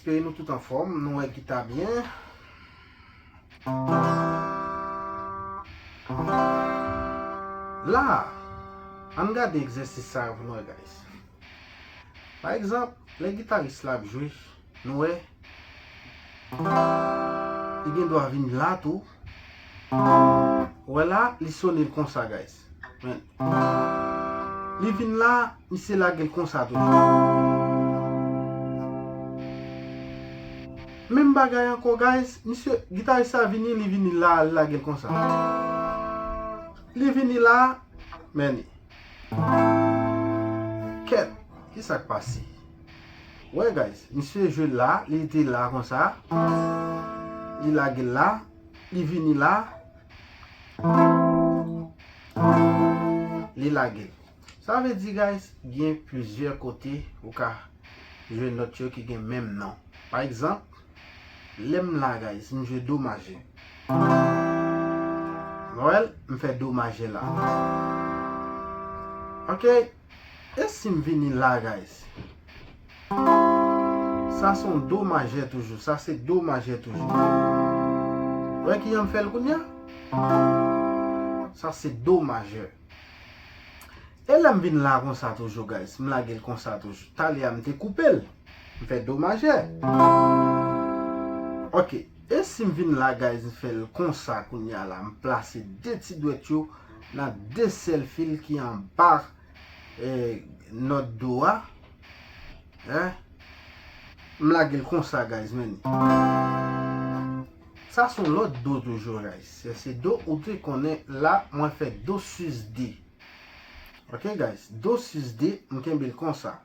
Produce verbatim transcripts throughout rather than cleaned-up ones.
Espere nou tout anfòm, nou wè gita byen. La, ann gade egzèsis sa yo pou nou wè, guys. Pa egzanp, lè gitaris la ap jwe, nou wè, li gen dwa vin la tou. Ou wè la, li sone l konsa, guys. Men, li vin la, misye lage l konsa toujou. Menm bagay ankò, guys. Misye, gitaris sa vini, li vini la, li lage l konsa. Li vini la, men li. Kèt, ki sa k pase? Wè, guys, misye jwe la, li te la konsa. Li lage l la, li vini la. Li lage l. Sa vle di, guys, gen plizyè kote ou ka jwe nòt yo ki gen menm non. Pa egzanp, lè m la, guys, m jwe do majè. Wè l, m fè do majè la. Ok? E si m vini la, guys? Sa se yon do majè toujou. Sa se do majè toujou. Wè kijan m fè l kounye a? Sa se do majè. E lè m vin la konsa toujou, guys, m lage l konsa toujou. Talè a m te koupe l. M fè do majè. Ok. E si m vin la, guys, m fè l konsa kounye a la. M plase de ti dwèt yo nan de sèl fil ki anba, eh, nòt do a. Hein? M lage l konsa, guys, men. Sa se yon lòt do toujou, guys. Se, se do ou te konnen la, mwen fè do sis de. Ok, guys? Do sis de, m kenbe l konsa.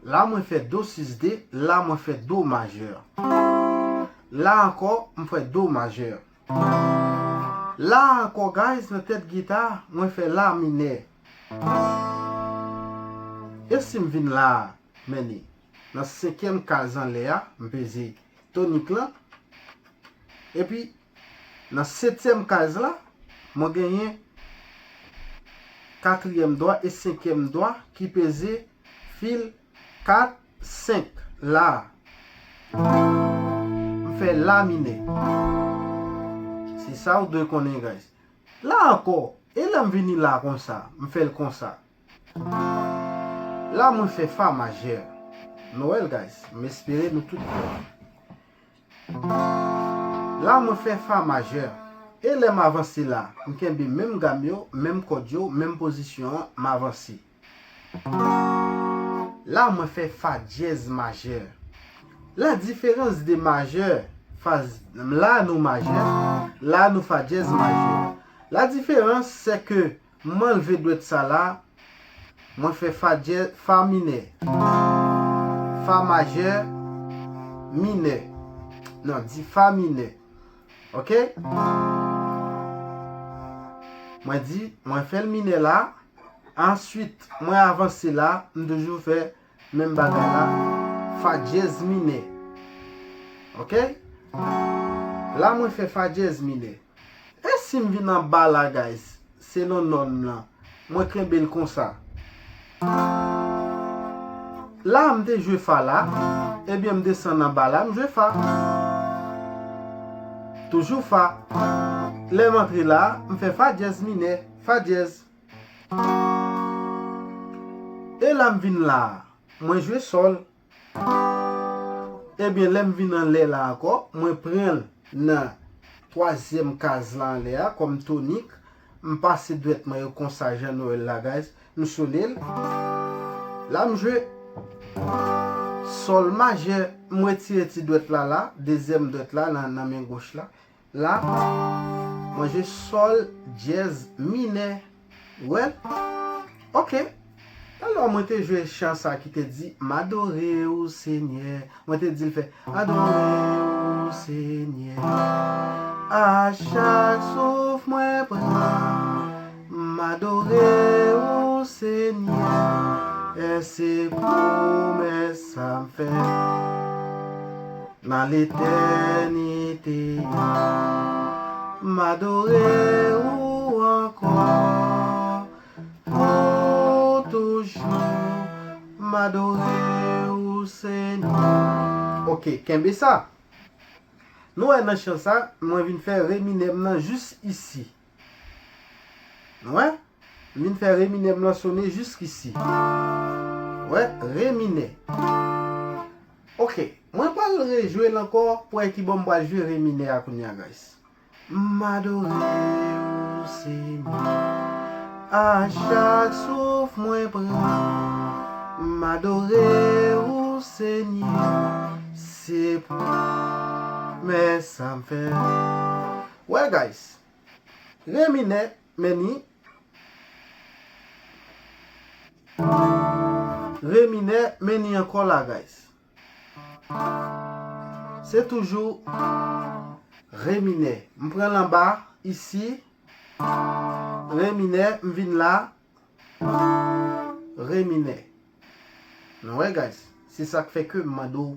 La, mwen fè do sis de, la, mwen fè do majè. La ankò, m fè do majè. La ankò, guys, nan tèt gita, mwen fè la minè. E si m vin la, men li, nan senkyèm kaz anlè a, m peze tonik lan. Epi, nan setyèm kaz la, mwen genyen katriyèm dwa e senkyèm dwa ki peze fil kat, senk la. M fè la minè. Se sa ou dwe konnen, guys. La ankò, e lè m vini la konsa, m fè l konsa. La mwen fè fa majè. Nou wè l, guys, m espere nou tout wè. La mwen fè fa majè. E lè m avanse la, m kenbe menm gam yo, menm kòd yo, menm pozisyon an, m avanse. La mwen fè fa dyèz majè. La diferans de majè, fa, la nou majè, la nou fa dyèz majè. La diferans, se ke m anlve dwèt sa la, mwen fè fa dyèz, fa minè. Fa majè, minè. Non, di fa minè. Ok? Mwen di, mwen fè l minè la. Answit, mwen avanse la, m toujou fè menm bagay la. Fa dyèz minè. Ok? La, mwen fè fa dyèz minè. E si m vin anba la, guys, selon nòt m lan, mwen kenbe l konsa. La, m te jwe fa la, ebyen m desann anba la, m jwe fa. Toujou fa. Lè m antre la, m fè fa dyèz minè, fa dyèz. E la m vin la, mwen jwe sòl. Ebyen, lè m vin anlè la ankò, mwen pran l nan twazyèm kaz la anlè a kòm tonik. M pase dwèt mwen yo konsa, jan nou wè l la, guys. M sone l. La, m jwe sòl majè. M retire ti dwèt la la, dezyèm dwèt la nan, nan men goch la. La, mwen jwe sòl dyèz minè. Ou wè l? Ok. Alò, mwen te jwe chan sa ki te di, "M adore ou, Senyè." Mwen te di l fè, "Adore ou, Senyè. A chak souf mwen pran, m adore ou, Senyè. E se pwomès sa m fè." Nan letènite a, m adore ou ankò. Pou toujou, m adore ou, Senyè. Ok, kenbe sa. Nou wè nan chan sa, mwen vin fè re minè m nan jis isi. Nou wè? M vin fè re minè m nan sone jiskisi. Wè, re minè. Ok, mwen pral rejwe l ankò pou wè ki bò m pral jwe re minè a kounye a, guys. M adore ou, Senyè. A chak souf mwen pran, m adore ou, Senyè. Se premye sa m fè. Wè, guys. Re minè, men ni. Re minè, men ni ankò la, guys. Se toujou re minè. M pran l anba, isi. Re minè, m vin la. Re minè. Nou wè, guys, se sa k fè ke m mande w,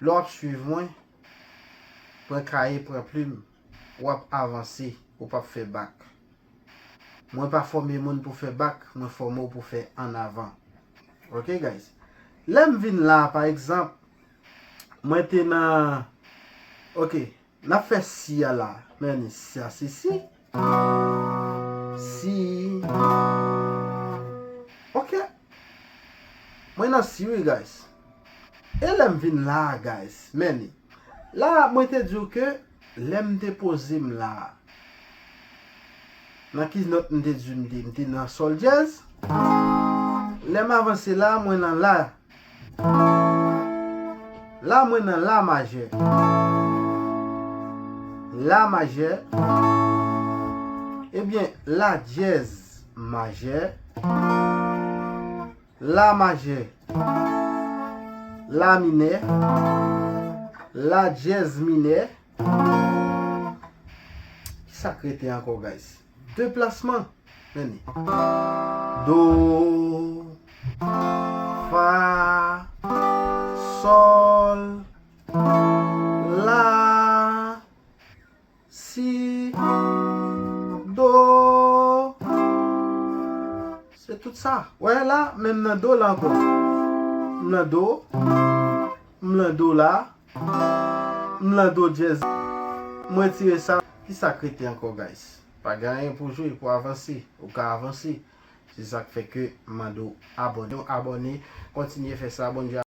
lè w ap swiv mwen, pran kaye, pran plim, w ap avanse, ou p ap fè bak. Mwen pa fòme moun pou fè bak, mwen fòme w pou fè ann avan. Ok, guys? Lè m vin la, pa egzanp, mwen te nan, ok, n ap fè si a la. Men sa se si. Si. Ok. Mwen nan si wi, guys. E lè m vin la, guys, men la, mwen te di w ke lè m te poze m la, nan ki nòt m te di m te, m te nan sòl dyèz. Lè m avanse la, mwen nan la. La, mwen nan la majè. La majè. Ebyen, la dyèz majè. La majè. La minè. La dyèz minè. Ki sa k rete ankò, guys? Deplasman. Men li. Do, fa, sòl, la, si, do. Se tout sa. Wè la, menm nan do la ankò. M nan do. M nan do la. M nan do dyèz. Mwen retire sa. Ki sa k rete ankò, guys? Pa gen anyen pou jwe, pou avanse. Ou ka avanse. Se sa k fè ke m mande w abòne. Abòne, kontinye fè sa. Bondye